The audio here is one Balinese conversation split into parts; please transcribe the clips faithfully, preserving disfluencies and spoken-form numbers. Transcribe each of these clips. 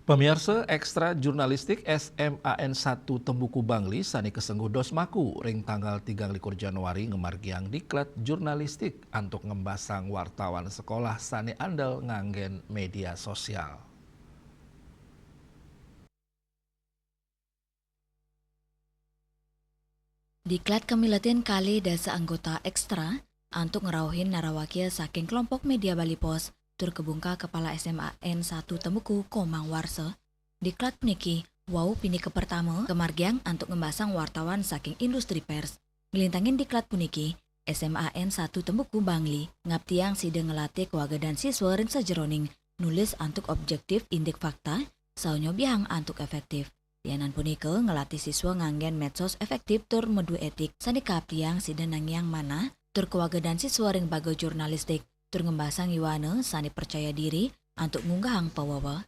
Pamiarsa, Ekstra Jurnalistik S M A N satu Tembuku Bangli sane kasengguh dos maku ring tanggal tigang likur Januari ngamargiang diklat jurnalistik antuk ngembasang wartawan sekolah sane andel nganggen media sosial. Diklat kamiletin kalih dasa anggota Ekstra antuk ngrauhin narawakia saking kelompok media Bali Post tur kabungkah Kepala S M A N satu Tembuku Komang Warsa. Diklat puniki wau pinih kapertama kamargiang antuk ngembasang wartawan saking industri pers. Nglintangin diklat puniki, S M A N satu Tembuku Bangli ngaptiang sida ngelatih kawagedan siswa ring sajeroning nulis antuk objektif indik fakta, saha nyobihang antuk efektif. Lianan punika, ngelatih siswa nganggen medsos efektif tur madue etik sane kaaptiang sida nangiang manah tur kawagedan siswa ring baga jurnalistik tur ngembasang yuana sane percaya diri antuk ngunggahang pawewa.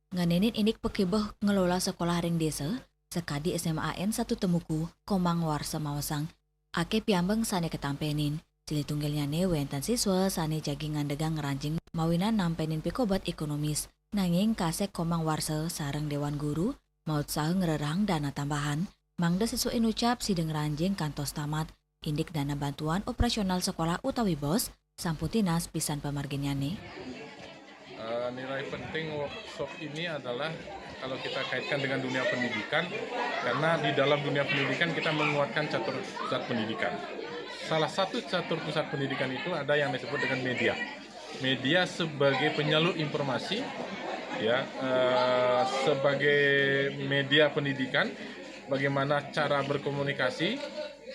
Ngenenin indik pakibeh ngelola sekolah ring desa, sakadi S M A N satu Tembuku, Komang Warsa maosang, akeh piambeng sane katampenin. Silih tunggilnyane wenten siswa sane jagi ngandegang ngranjing mawinan nampenin pikobet ekonomis, nanging kasek Komang Warsa sareng Dewan Guru mautsaha ngrerehang dana tambahan, mangda siswa inucap sida ngranjing kantos tamat, indik dana bantuan operasional sekolah utawi bos, sampun tinas pisan pamarginnyane. Eh, nilai penting workshop ini adalah kalau kita kaitkan dengan dunia pendidikan, karena di dalam dunia pendidikan kita menguatkan catur pusat pendidikan. Salah satu catur pusat pendidikan itu ada yang disebut dengan media. Media sebagai penyalur informasi, ya, eh, sebagai media pendidikan, bagaimana cara berkomunikasi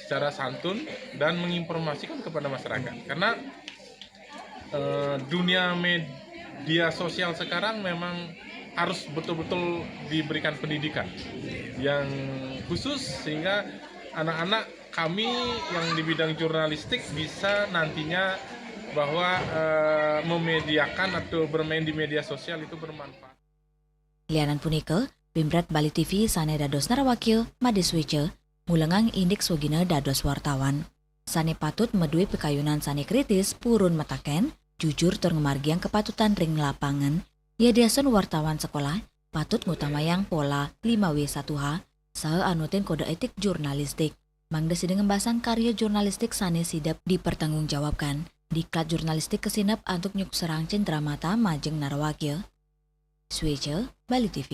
secara santun dan menginformasikan kepada masyarakat. Karena eh, dunia media sosial sekarang memang harus betul-betul diberikan pendidikan yang khusus sehingga anak-anak kami yang di bidang jurnalistik bisa nantinya bahwa eh, memediakan atau bermain di media sosial itu bermanfaat. Lianan punika, Pimpret Bali T V sane dados narawakia, Made Sweja, mulengang indik swagina dados wartawan. Sane patut madue pikayunan sane kritis, purun mataken, jujur tur ngamargiang kapatutan ring lapangan. Yadiastun wartawan sekolah, patut ngutamayang pola lima W satu H, saha anutin kode etik jurnalistik. Mangda sida ngembasang karya jurnalistik sane sida dipertanggungjawabkan. Diklat jurnalistik kasineb antuk nyukserang cendramata majeng narawakia. Sweja, Bali T V.